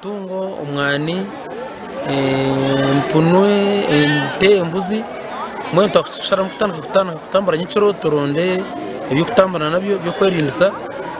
Amatungo, omwani, empunu, ente, embuzi mbwenu twakusharamu kutandika kutambura nyekiro turonde eby'okutambura nabyo by'okwerindisa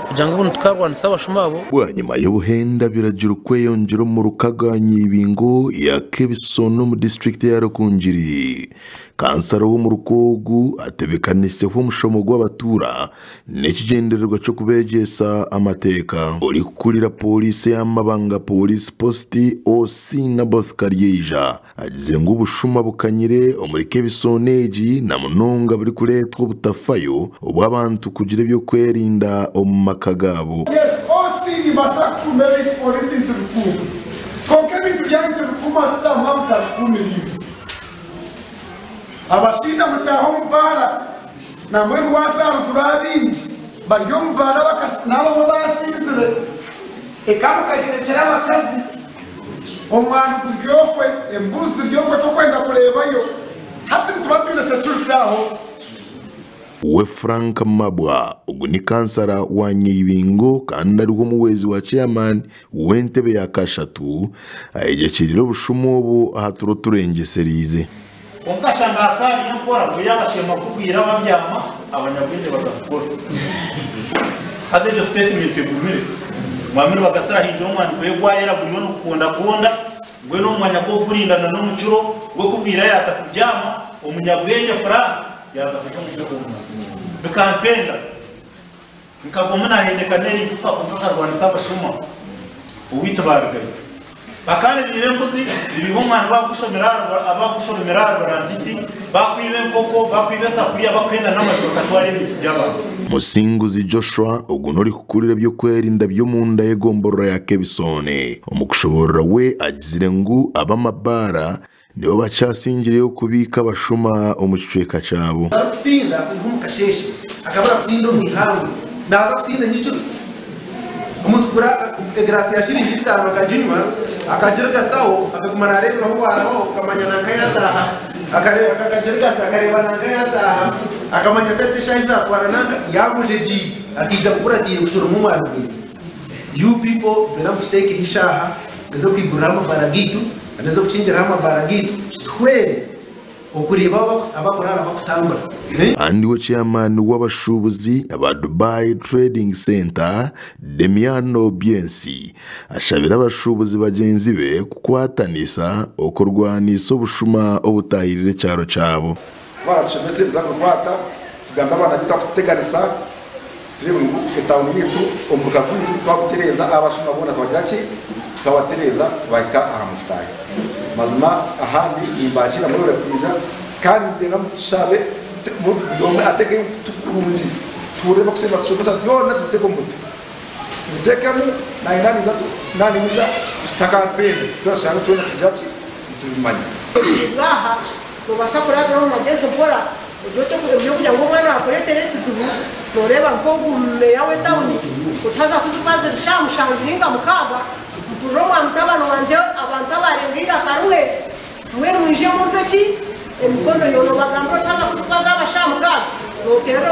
kugira ngu obundi tukarwanisa abashuma abo. Bwanyima y'obuhenda biragiro kweyongyera omu rukaga Nyibingo ya Kebisoni omu disiturikiti ya Rukungiri, kansara w'omuruka ogu atebekaniseho omushomo gw'abatuura n'ekigyendererwa ky'okubeegyesa amateeka. Orikukurira Pooriisi eya Mabanga Police Post, OC Naboth Karyeija agizire ngu obushuma bukanyire omuri Kebisoni egi na munonga burikureetwa obutafayo obw'abantu kugira eby'okwerinda omu maka gaabo. Yes OC nibaasa kukuuma ebintu police nitubikuuma kwonka ebintu byanyu tubikuuma tuta mwaba mutabikuumiriire. Abashaija mutaahe omu baara nambwenu waaza aharuguru abaingi bari omu baara n'abamwe baasinzire eka mukagirekyera abakazi omwani guri okwe embuzi ziri okwe tokwenda kureebayo hati nituba twine security aho. We Frank Mabwa, ogu ni kansara wa Nyeibingo kandi ariho omuhwezi wa chairman w'entebe ya kashatu, ayegyekyerire obushuma obu aha turo turengyesereize. Kwonka ashanga hakaaba enkora ngu yaaba ashema kubwira ababyama, abanyabwengye baza kukora. Haza egyo statement egumire. Mwami Rwagasira ahingire omwani gwe gwayera guriyo nigukondakonda, mbwenu omu mwanya gw'okugurinda na n'omukiro we kubwira yaaza kubyama, omunyabwengye Frank yaaza kurya omutwe gw'omwani. Bikampenda. Nkaguma naahendeka n'erigufa kwonka nkarwanisa abashuma owaitu baarugayo. Bakaba nibiiba embuzi, nibiiba omwani bagushoromera aha rubarangiti, bakwiba enkoko, bakwiba esafuriya, bakuhenda n'amaju bakatwara ebintu by'abantu. Musinguzi Joshua ogu n'orikukurira eby'okwerinda by'omunda y'egomborora ya Kebisoni. Omu kushoboorora we agizire ngu ab'amabaara nibo bakyasingireyo kubiika abashuma omu kicweka kyabo. Arikusinda kwiha omu kasheeshe, akaba arikusinda omu ihangwe, naaza kusinda nyekiro. Omuntu kugura egiraasi ya shiringi bitaano akaginywa, akagirigasaho, akaguma naareeberaho bwarabaho, akamanya nanka yaataaha, akagirigasa akareeba nanka yaataaha, akamanya ati ati eshaaha ezaatwara nanka, yaaguja egiire, akaija kugura agiire kushoroma omwani gwe. You people mwena mututeekeho eshaaha ez'okwiguriraho amabaara gaitu, n'ez'okukingiraho amabaara gaitu, kituhwere okureeba abakuraara bakutambura. Kandi we chairman w'abashuubuzi aba Dubai Trading Centre, Demiano Byensi, ashabire abashuubuzi bagyenzi be kukwatanisa okurwanisa obushuma obutahirire ekyaro kyabo. Baratushomesa emizaano kukwata tugambe abaana bitu akututeganisa turebe ngu etawuni yitu omuruka gwitu twagutereeza abashuma boona twagira ki twabatereeza bahika aha musitaani. Mazima ahandi nimbakiira murore kwija kandi nitenda mushabe buri omwe atege kurungi tuhure bakusemba tushomesa byona tubiteke omu mutwe tubitekemu naniza tutakampende turashanga twena tugira ki tubimanya. Aha nobaasa kurabira omu magyezi mpora ebyokugira ngu omwana akureetera ekizibu noreeba nk'ogu meeya w'etawuni utaza kuzikuba ziri shaaha 7 ninga 6 mpurira omwa mutabani wangye abantu abarenga eiraka rimwe mbwenu mwije mumpe ki emikono yoona obagambira otaza kuzikuba zaaba shaaha 6 noterera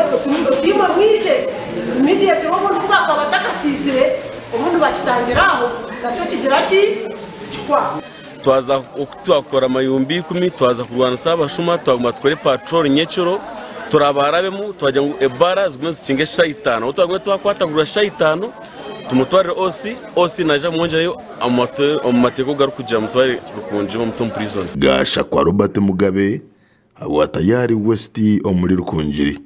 otiimwe mwije immediately obundi kubakaba batakasiisire obundi bakitangira aho nakyo kigira ki kikwa. Twaza twakora amayumbi 10 twaza kurwanisa abashuma twaguma tukore patrol nyekiro turabarabemu twagira ngu ebara zigume zikinge shaaha 5 aho twaguma twakwatagura shaaha 5 tumutwarire OC, OC naija kumwongyerayo omu mateeka garikugira mutware Rukungiri bamuta omu prison. Gasha kwa Robert Mugabe, habwa Tayari West omuri Rukungiri.